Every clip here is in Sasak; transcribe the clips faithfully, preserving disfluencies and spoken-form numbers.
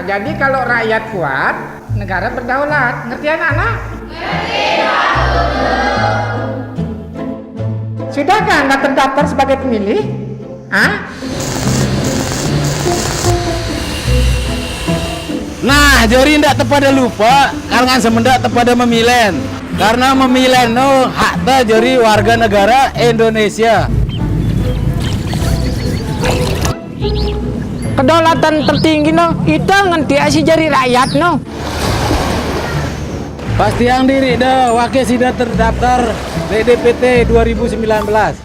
Jadi kalau rakyat kuat, negara berdaulat. Ngerti anak-anak? Sudahkah Anda terdaftar sebagai pemilih? Hah? Nah, jari ndak tepada lupa, kalangan semendak tepada memilih. Karena memilih no hak ta jari warga negara Indonesia. Kedaulatan tertinggi no, ita ngentiak si jari rakyat no. Pastiang diri da, wake sida terdaftar di D P T dua ribu sembilan belas.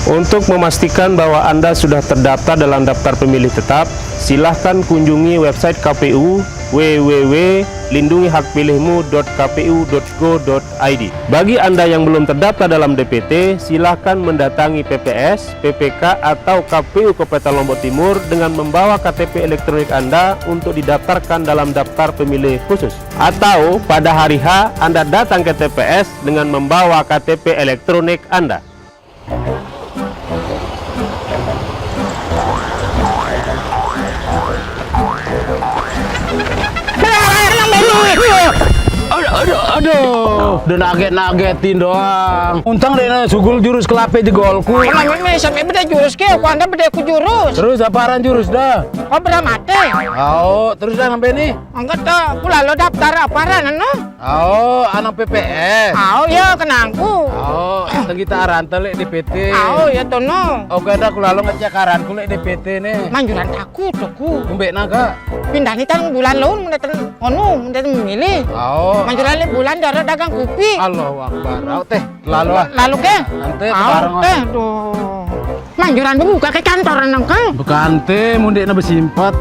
Untuk memastikan bahwa Anda sudah terdaftar dalam daftar pemilih tetap, silahkan kunjungi website K P U, w w w lindungi hak pilihmu dot k p u dot go dot i d. Bagi Anda yang belum terdaftar dalam D P T, silahkan mendatangi P P S, P P K, atau K P U Kabupaten Lombok Timur dengan membawa K T P elektronik Anda untuk didaftarkan dalam daftar pemilih khusus. Atau pada hari H, Anda datang ke T P S dengan membawa K T P elektronik Anda. Aduh, aduh, aduh. Udah naget-nagetin doang. Untang deh, nah, sugul jurus kelape jegolku. Emang ini sampai beda jurus ke? Aku anda beda ku jurus. Terus aparan jurus dah? Kau pernah mati? Oh, terus dah sampai nih. Enggak tahu, aku lalu daftar aparan anu. Oh, anak P P S. Oh, ya kenangku. Oh, teng kita aran telik D P T. Oh, ya tono. Oke dah, aku lalu ngecek aran kulit D P T nih. Manjuran takut aku. Ngembek naga. Pindah nih tang bulan laun mendatang anu, mendatang milih. Oh. Manjuran le bulan dara dagang kopi. Allahu Akbar. Au teh, lalu ah. Lalu ke? Nanti Au bareng ah. Teh, duh. Manjuran buka ke kantor nang ke? Bukan teh, mundek na besimpat.